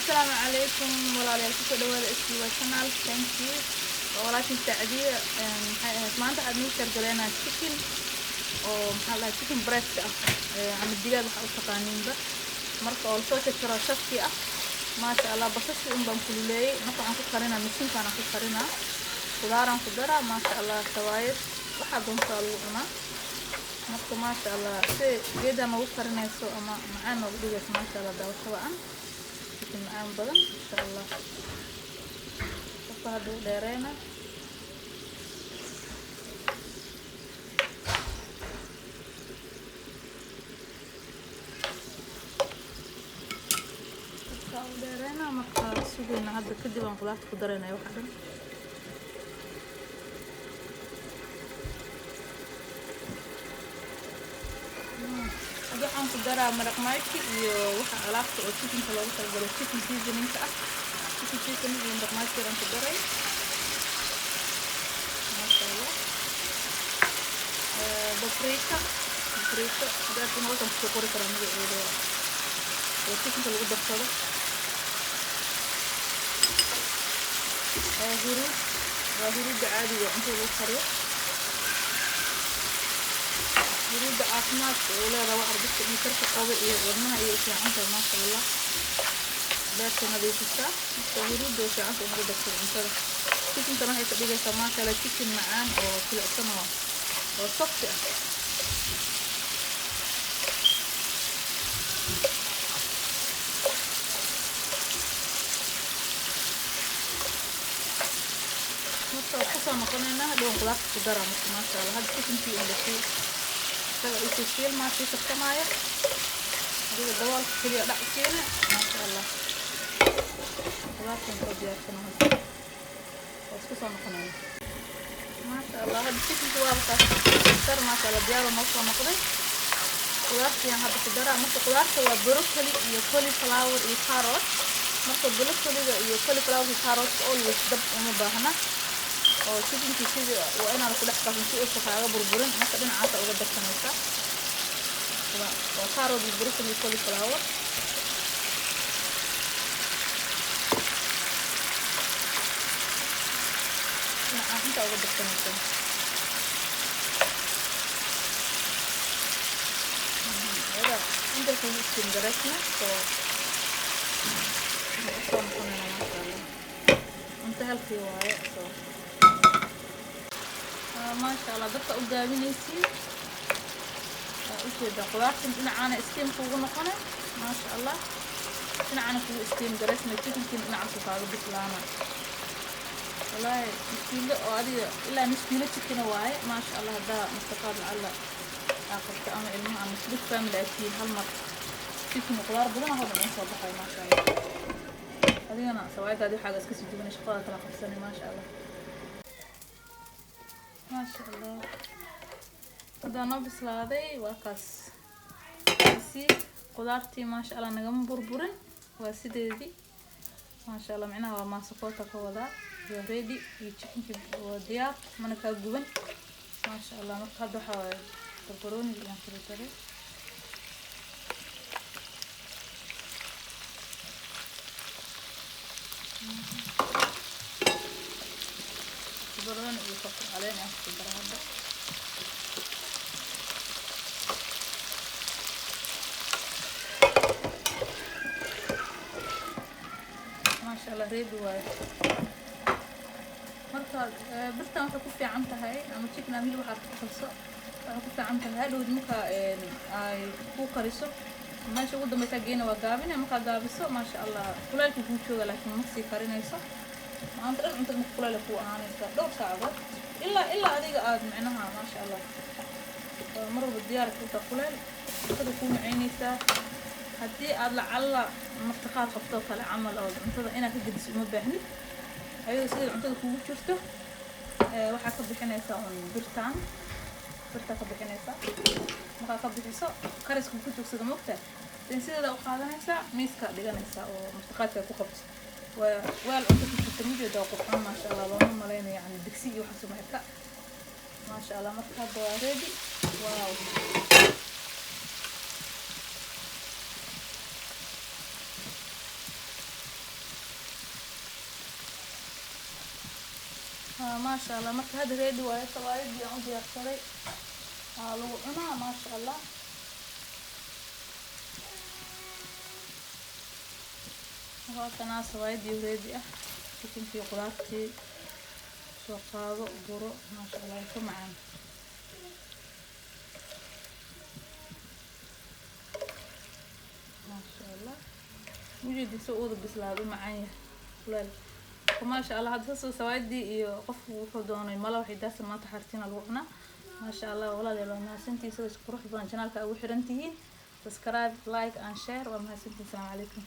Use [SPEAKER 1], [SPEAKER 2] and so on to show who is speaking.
[SPEAKER 1] Asalaamu calaykum walaalayaal, kusoo dhawaada SBY channel. Thank you. Waa walaashin Sacdiya. Maxay ahayd, maanta waxaad nuu share galeynaa chicken oo, maxaa la dhahay, chicken breast ah ama digaag waxa u taqaaniinba. Marka oo lasoo jarjaro, shafki ah, maasha Allah. Basashii un baan kululeeyey. Marka waxaan ku karinaa mishinkaan ku karinaa, khudaaraan ku daraa, maasha Allah. Sawaayad waxaa doontaa lagu cunaa. Marka maasha Allah, si geedaa noogu karinayso ama macaan noogu dhigayso, maasha Allah. Daawasho wacan. Chicken macaan badan, insha Allah. Qofka hadda u dheereyna. Qofka u dheereyna. Marka sugayna hadda kadib aan khudaarta ku daraynaya waxa dhan. Hadda waxaan ku daraa maraq Maggi iyo waxa alaabta oo chickenka loogu talagalay, chicken seasoningka ah. Chicken seasoning iyo maraq Maggi aan ku daray, maasha Allah. Paprika, paprika hadaad halkan kusoo qori karaa magaceeda oo chickenka lagu darsado. Huruud, waa huruudda caadiga oo cuntada lagu kariyo. Huruudda caafimaadka uu leedahay waa dadka dhiig karka qaba iyo wadnaha iyo u fiican tahay, maasha Allah. Beerka nadiifisaa. Marka huruudda way fiican tahay in lagu darsado cuntada. Chickenkana waxay ka dhigaysaa, maasha Allah, chicken macaan oo jilicsan oo soft ah. Marka waa kusoo noqonaynaa hadhow khudaarta ku daraa. Marka maasha Allah, hadda chickenkii un dhashay isaga isii shiilmaa, sii karsamaayo. Adiga daboolka keliya dhac siina, maasha Allah. Khudaartan soo diyaarsano hadda, waa isku soo noqonayna, maasha Allah. Hadda chickenki waaba kaas dar, maasha Allah, diyaar noo soo noqday. Khudaartiyan hadda ku daraa. Marka khudaarta waa broccoli iyo cauliflower iyo carrot. Marka broccoliga iyo cauliflower iyo carrotka always dab uma baahna oo chickenkii sidii waa inaad ku dhex qasin si uusan kaaga burburin. Marka dhinacaasa uga darsanaysa. Waa carrot iyo broccoli iyo cauliflower. Dhinaca inta uga darsanaysa ayada inta kugu steam garaysna. Soo usoo noqonayna, maasha Allah. Cunto healthy waaye. Soo maasha Allah, dabka u gaabinaysiin. Waa ujeedaa, khudaartan dhinacaana steam kugu noqonay, maasha Allah. Dhinacana kugu steam garaysmay, chickenkiina dhinacaasu kaaga bislaana. Wallaahi nus kiilo oo adiga ilaa nus kiilo chicken waaye, maasha Allah. Haddaa mustaqaad lacalla aa qabto ama ilmaha ama big family aad tihiin, hal mar chicken khudaar badan oo dhan soo baxay, maasha Allah. Adigana sawaayadaadi waxaaga iska sii duwanay, shaqada kala qabsanay, maasha Allah, maasha Allah. Haddaa noo bislaaday, waa kaas si khudaartii, maasha Allah, nagama burburin, waa sideedii, maasha Allah. Micnaha waa maasakota ka wadaa, waa ready iyo chickenkii waa diyaar, mana kaa guban, maasha Allah. Marka hadda waxaa waaye barbarooniga ayaan kula daray. Barbarooni iyo kabsar caleen ayaan ku daray hadda. Maasha Allah, ready waaye. Marka birtan waxay ku fiican tahay ama chicken ama hilib waxaad ku karso, waxay ku fiican tahay hadhowd marka ay ku kariso, meesha ugu dambeysa geena waa gaabine. Markaa gaabiso, maasha Allah, kulaylka kuu jooga, laakiin ma sii karinayso maanta dhan. Cuntada marka kulayla kuu ahaanaysa dhowr saacadood ilaa adiga aada micnaha, maasha Allah, mar walba diyaar kuta kuleyl, cuntada kuu macaynaysaa. Haddii aad lacalla martiqaad qabto kale camal oo cuntada inaad ka gediso uma baahnid, ayadoo sida cuntada kugu jirto waxaa ka bixinaysaa un birtaan. Birtaa ka bixinaysaa. Markaa ka bixiso, kariska ku joogsada mogta, den sideeda u qaadanaysaa, miiskaa dhiganaysaa oo martiqaadka ku qabto. Waa weel cunto ku jirta, mijeeda waa qurxoon, maasha Allah. Looma malaynayo yani digsi iyo waxaas uma eka, maasha Allah. Marka hadda waa ready. Wow. Maasha Allah, marka hadda ready waayo sawaayadii aan u diyaarsaday, waa lagu cunaa, maasha Allah. Waatanaa sawaayadii ready ah, chickenkii, qudaartii soo qaado, buro, maasha Allah, ka macaan. Maasha Allah, ujeedin si uuda bislaado u macaan yahay kuleel. Maasha Allah, hadda sasoo sawaayadii iyo qofku wuxuu doonay mala waxay daasa maanta xartiina lagu cunaa, maasha Allah. Walaalayaal, waa mahadsantihiin sida qurux badan channelka ugu xiran tihiin. Subscribe, like and share. Waa mahadsantihiin. Asalaamu calaykum.